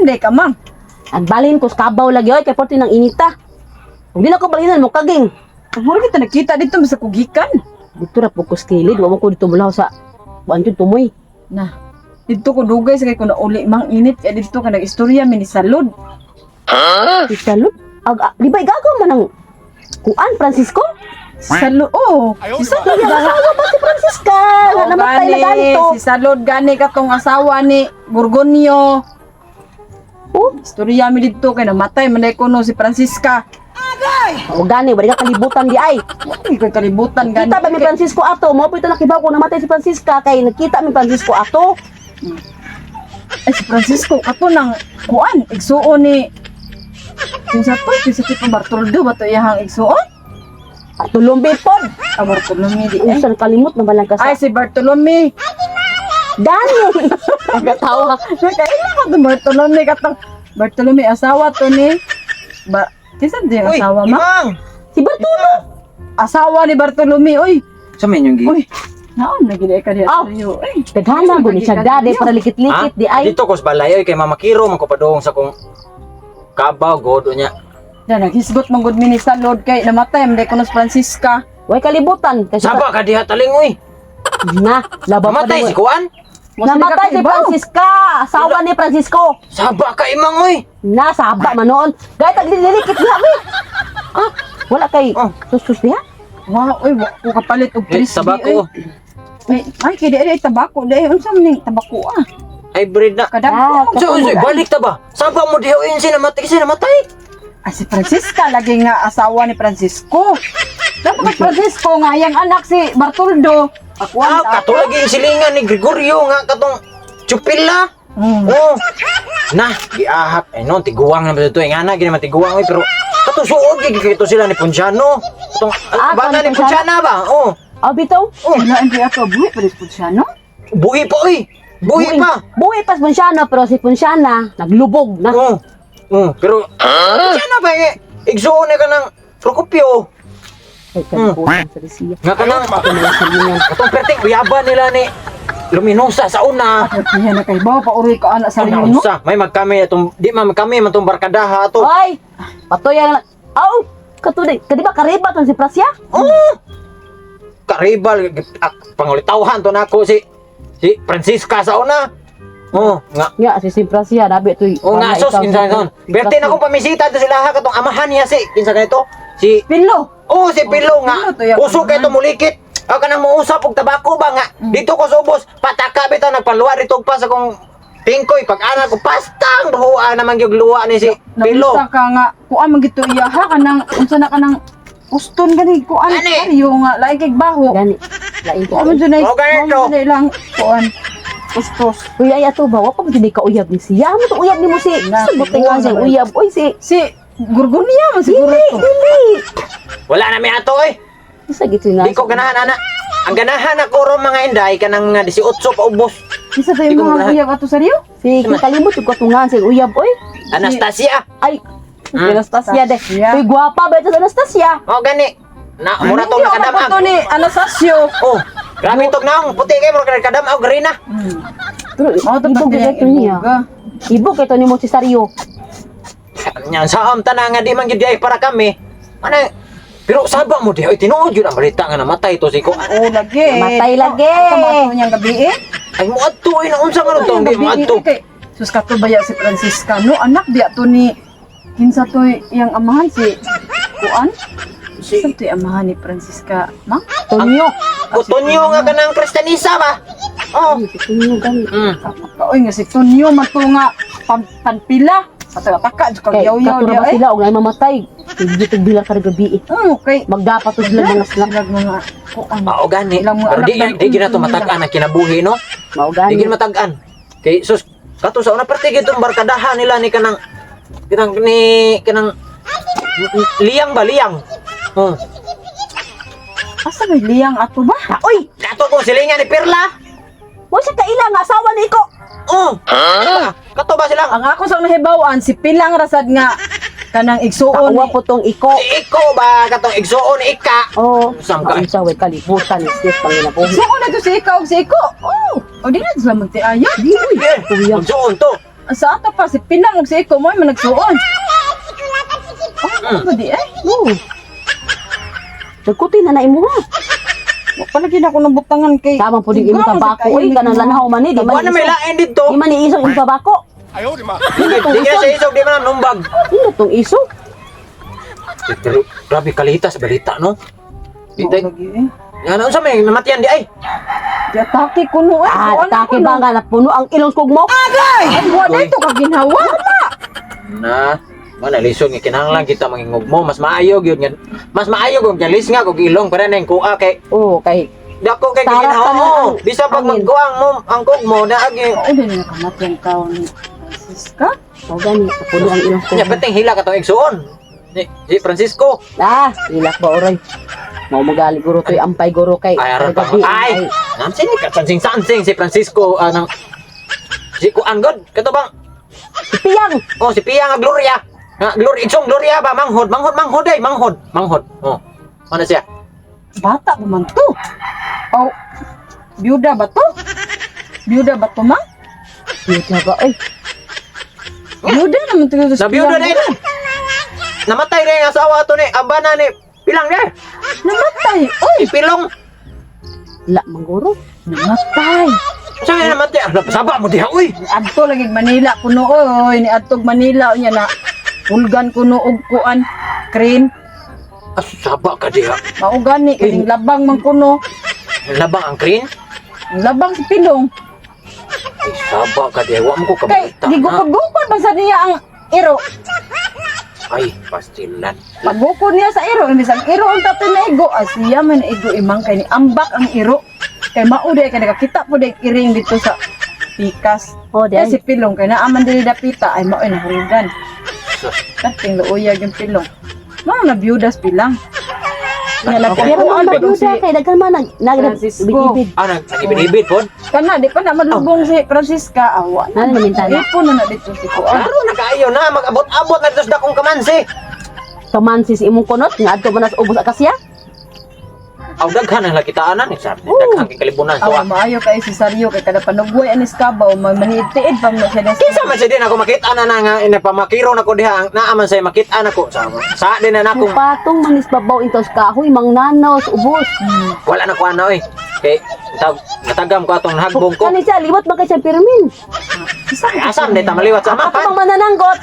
man ka, mang? Ang balhin ko sa kabaw lagi oy kay porti ng inita. Ug di na ko balhinan mo kaging. Ang mura kita nakita dito sa kugikan. Dito ra po ko sa kilid, wa mo ko dito mulaw sa kuan jud tumoy. Na. Dito ko dugay sa kay ko nauli, mang, init kay dito ka nag-istorya mi ni Salud. Si Salud. Ag ah, di ba igagaw man ang kuan Francisco? Si Salud, oh. Si Salud Iya, asawa ba si Francisca? Oh, Namatay na gani, ganito. si Salud gani katong asawa ni Gorgonio. Oh, Istorya mi dito kay namatay man ko no si Francisca. o gani, wala ka kalibutan di ay. Ay, kay kalibutan gani. Kita ba mi Francisco ato? Mao po ito nakibaw ko namatay si Francisca kay nakita mi Francisco ato. Ay, si Francisco kato nang kuan igsuon ni kinsa to, kinsa tipo Bartoldo ba to iyahang igsuon? Ato lumbi pod. Ah, Bartolome di ay. Usan kalimot na balang ka sa Ay, si Bartolome. Gani. Nagatawa. Nakaila ka to Bartolome katong Bartolome asawa to ni ba kinsa di ang Uy, asawa ma? Imang! Si Bartolo. Asawa ni Bartolome, oy. Sa men yung gi? Uy, naon na gid ka diha Aw. sa'yo. Ay, Daghana gud ni siya dade para likit-likit di ay. Dito ko sa balay oy, kay Mama Kiro man ko padung sa kong kabaw god niya. na naghisgot man gud mi ni Salod kay namatay man ko si Francisca. Way kalibutan kasi Saba ka diha taling oy. Na labaw pa Namatay daw. si Kuan? Namatay si Francisca, asawa ni Francisco. Saba ka imang oy. Na saba man noon. Gayt aglilikit diha mi. Ah, wala kay Oh. susus diha. Wow, oy, wa ko kapalit og Eh, 3. tabako. Ay, ay kay di ay tabako di unsa man ning tabako ah? Hybrid na. Kadagko. Ah, Man So, gud. so, balik ta ba? Saba mo diha oy si namatay kasi namatay. Ah, si Francisca lagi nga asawa ni Francisco. Dapat kay Francisco nga iyang anak si Bartoldo. Ako Ah, kato lagi yung silingan ni Gregorio nga katong Chupila. Oh. Na, giahak. Eh no, tiguang naman ito. Nga na, ginaman tiguang oy, pero kato suod gid kito sila ni Ponciano. Katong Ah, bata ni ni Ponciana ba? Oh. Ah, bitaw. Oh, Wala ang ato buhi pa rin siya, no? buhi pa oy. Buhi pa. Buhi pa si Ponciano pero si Ponciana naglubog na. Oh. Oh, pero Ponciano ba eh? Igsuon na ka ng Procopio. Ay, kalibutan sa siya. Nga ka ng katong perting uyaba nila ni Luminosa sa una. Kaya na kay ba pa uroy ka anak sa Ano rin, no? unsa? May magkami atong di man magkami man tong barkadaha ato. Oy, patuy ang aw, katuloy. Kadi ba kariba tong si Prasya? Oh! Karibal pangulitawhan to nako si si Francisca sa una. Oh, nga. Nga si si Prasya nabi toy. Oh, nga sus kinsa ton. Berti na akong pamisita to sila ha katong amahan niya si kinsa ganito? Si Pilo. Oh, si Pilo nga. Pilo to yung Kusog kay amahan. to mulikit. Aw kanang muusap og tabako ba nga. Dito ko sa ubos, pataka bitaw nagpaluwa dito pa sa kong tingkoy pag ana ko pastang buhua naman gyud luwa ni si Pilo. Naunsa ka nga kuan man gito iya ha kanang unsa na kanang uston gani kuan Gani. karyo nga lain kay baho. Gani. Lain Kuan ko. man jud na Oh, ganito. na ilang kuan ustos. Uy, ay ato ba wa pa man ka uyab ni siya. Amo to uyab nimo si Na, Sabot nga siya tiguang uyab. Oy si Si Gorgonia man siguro Dili, to. dili. Wala na mi ato oy. Isa gito na. Di ko ganahan ana. Ang ganahan ako ro mga inday kanang mga 18 pa ubos. Isa tayo Di ko mga ganahan. uyab ato sa Rio? Si kalimot ko tungan si uyab oy. Anastasia. Ay, Anastasia de. Anastasia. Uy, gwapa ba ito sa Anastasia? Oh gani. Na mura tong Hindi, anak nakadamag. ko to ni Anastasio. Oh, grabe tong naong puti kay mura nakadamag garina. Pero Mao to ibog pati ito ang niya. iboga. Ibog ito ni mo si Sario. Nya sa am tanan nga di man gyud ay para kami. Ano pero saba mo di ay tinuod yun ang balita nga namatay to si ko. Oo, lagi. Matay lagi. Ito mo ato niyang gabi eh. Ay mo adto ay naunsa nga to Ang di mo gabi adto. eh, kay sus kato baya si Francisca no anak biya to ni kinsa to iyang amahan si kuan? Si Kinsa to iyang amahan ni Francisca, ma? Tonyo. Otonyo nga kanang Kristianisa ba? Oh. Ay, si Tonyo gani. Kaoy nga si Tonyo man to nga panpila. Pataka jud kag Kay yaw-yaw katura diya ba eh. sila og naay mamatay. Hindi tog bilang kada gabi eh. Oo, kay Magdapat to sila mga sila. silag mga kuan. Mao gani. Ilang mga Pero di anak di gid na to nila. matag-an ang kinabuhi no. Mao Di gani. gid matag-an. Kay sus kato sa una parte gid tong barkadahan nila ni kanang kanang ni kanang liyang ba liyang. Oh. Asa may liyang ato ba? Oy, Kato kong silingan ni Perla. wa siya kaila nga asawa ni iko. Oh. Huh? Kato ba sila? Ang ako sa nahibaw-an si Pilang rasad nga kanang igsuon Kauwa ni po tong iko. Si Iko ba katong igsuon ika? Oh, Sam ka. unsa way kalibutan ni sis panginabuhi. Igsuon na to si ikaw og si Iko. Oh, o di na sila magtiaya. Di uy. Eh, Tuyang. Igsuon to. Sa ato pa si Pilang ug si Iko mo man nagsuon. Oh, ba di eh? Oo. Nagkuti na na imo ha. Wa pa lagi na ako ng butangan kay Tama po din imong Siguro, tabako sa oy, kanang lanhaw man ni, di man Wa na may isog. lain dito. Di man ni isog imong tabako. Di na sa isog, di man numbag. Ano tong isog? Pero grabe kalita sa balita, no? Oo, Di lagi eh. nga na unsa may namatian di ay. Di atake kuno eh. Ah, Suon atake kuno. ba nga napuno ang ilong kog mo? Ay, wa dito ka ginhawa. Na, mo na lisod nga kinahanglan kita mangingog mo, mas maayo gyud nga mas maayo gyud nga lisnga og ilong para nang kuha kay Oh, kay dako kay Tarap ginhawa ka na mo. ang Bisa pag hangin. magkuang mo ang kog mo naagi. Oo, din na kamatyan tao ni Francisca. O gani, napuno ang ilong kog. Nya perting hila ka tong igsuon. Ni si Francisco. Ah, ilak ba oray? Mao magali guro toy ampay guro kay. Ay aron pa. Gabi, Ay, nansin ka sansing sansing si Francisco anang si kuan god kato bang Piyang. Oh, si Pia nga Gloria. Nga Gloria, igsong Gloria ba manghod, manghod, manghod ay, manghod, manghod. Oh. Ano siya? Bata ba man to? Oh, byuda ba to? Byuda ba to, ma? Byuda ba oy? Byuda naman to. Na byuda na yun. Namatay na yung asawa to ni aba na ni Pilang na. Namatay. Oy, Si Pilong. La mangguro. namatay. Sa nga namatay? Ah, Saba mo diha uy. Adto lagi Manila kuno oy, ni adtog Manila unya na hulgan kuno og kuan crane. Ah, saba ka diha. Mao gani kaning labang man kuno. Labang ang green. Ang labang si Pilong. Ay, saba ka diha. Wa mo ko Kay kabalita. na. gigukod-gukod man sa niya ang iro. Ay, pastilan. Pagukod niya sa iro, imbis ang iro ang tatay na igo, siya man igo imang kay ni ambak ang iro. Kay mao day kay nakakita po day iring dito sa pikas. Oh, di Kaya ay. si Pilong kay naaman dili dapita ay mao nahulugan. Sus. Kating luuyag yung Pilong. Mao na biyudas pilang. Nga Pero nagkukuan ang pa dong si byuda kay daghan man nag nag Francisco. ibid. Ah, nag-ibid-ibid pod. Kana di pa na madlubong si Francisca awa. Ano naman tala? Ipon na na dito si Kuan. Klaro na kaayo na mag-abot-abot na dito sa dakong kamansi. Kamansi si imong kunot nga adto man sa ubos akasya. Aw daghan ang lakitaanan eh. Sabi, daghan kay kalibunan Awa to. maayo kay si Sario kay kada panugway anis kabaw manitiid pa mo siya na. Kinsa man siya din ako makita na na nga nagpamakiro na ko diha ang naa man siya makita na ko sa din na nako Patong manis babaw intos kahoy mangnanaw sa ubos. wala na ko ana oy kay natagam ko atong nahagbong ko. Kani siya liwat ba kay siya pirmin? Ay, asam di ta maliwat sa Ako amapan. bang manananggot?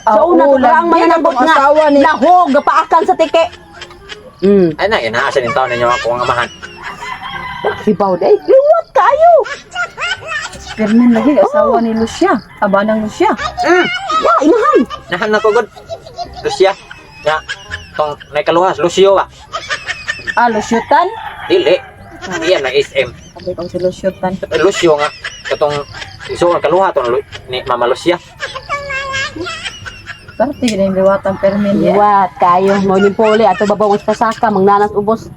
Sa una to ang manananggot nga. Asawa ni Lahog gapaakan sa tike. Ay na inaasa nin taon ninyo ako ang amahan. Sibaw day. Liwat kayo. Pirmin lagi asawa ni Lucia. Aba nang Lucia. Ya, inahan. Nahan na ko god. Lucia. Nga tong nakaluhas Lucio ba? Ah, Lucio Tan. Dili. Iyan na SM. Sabi ko si Lucio Tan. Eh, Lucio nga katong iso ang kaluha tong ni Mama Lucia. Parte gid yung liwatan Pirmin niya. Liwat kayo. Mao ning puli ato babaw sa pasaka mangnanas ubos.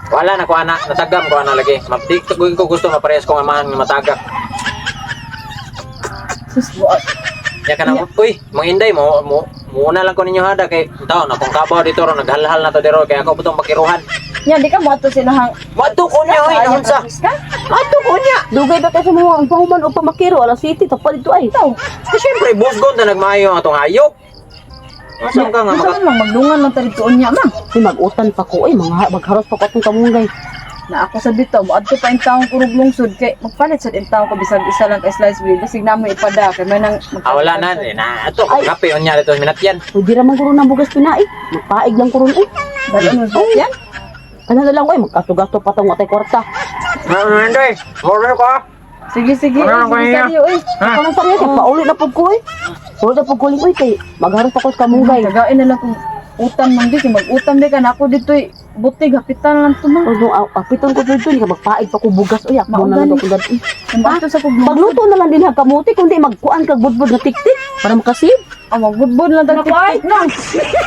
Wala na ko ana, natagam ko ana lagi. Mabdik ko ko gusto maparehas kong amahan nga matagak. Sus, wa. Ya ka na, uy, mga inday mo, mo muna lang ko ninyo hada kay taon akong kabaw dito ron naghalhal na to dero kay ako putong pakiruhan. Nya di ka mo ato silahang Madto ko niya oy, naunsa? Francisca? Madto ko niya. Dugay ba kasi mo ang pahuman o pamakiro alas 7 tapos dito ay. Ikaw. Eh, Siyempre, busgon ta nagmaayo ang atong hayop. Asa ka nga Maka maka man magdungan man ta dito unya man. Ay, mag-utan pa ko ay mga magharos pa ko atong kamunggay. Na ako sa dito, moadto pa in taong kurog lungsod kay magpalit sad in taong ko bisag isa lang ka slice bread basig namo ipada kay may nang Ah, wala na, eh, na ato Ay. kape unya dito minatyan. Uy, di ra man kuron ang bugas pinai. Magpaig lang kuron ay. Dalo mo sa yan. Ano na lang ay magkato-gato pa tong atay kwarta. Ah, inday, order ko. Ah. Sige sige, Ano lang sige kaya? Sario eh. Ako nang sarili kay pauli na pud ko ay. Pauli na pud ko uy kay magharos pa ko sa kamunggay. Tagain na lang kung utan man di kay mag-utan di ka na ako dito eh. Butig hapitan na lang to man. Ano apiton ko dito ni ka magpaig pa ko bugas uy akmo na lang Maugan. ko gad. Moadto sa kog lungsod. Pagluto na lang din ha kamuti kundi magkuan kag budbud nga tiktik para makasave. Ah, magbudbud lang tag tik na.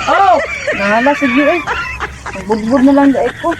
Oh, nahala sige eh. Magbudbud na lang dai ko.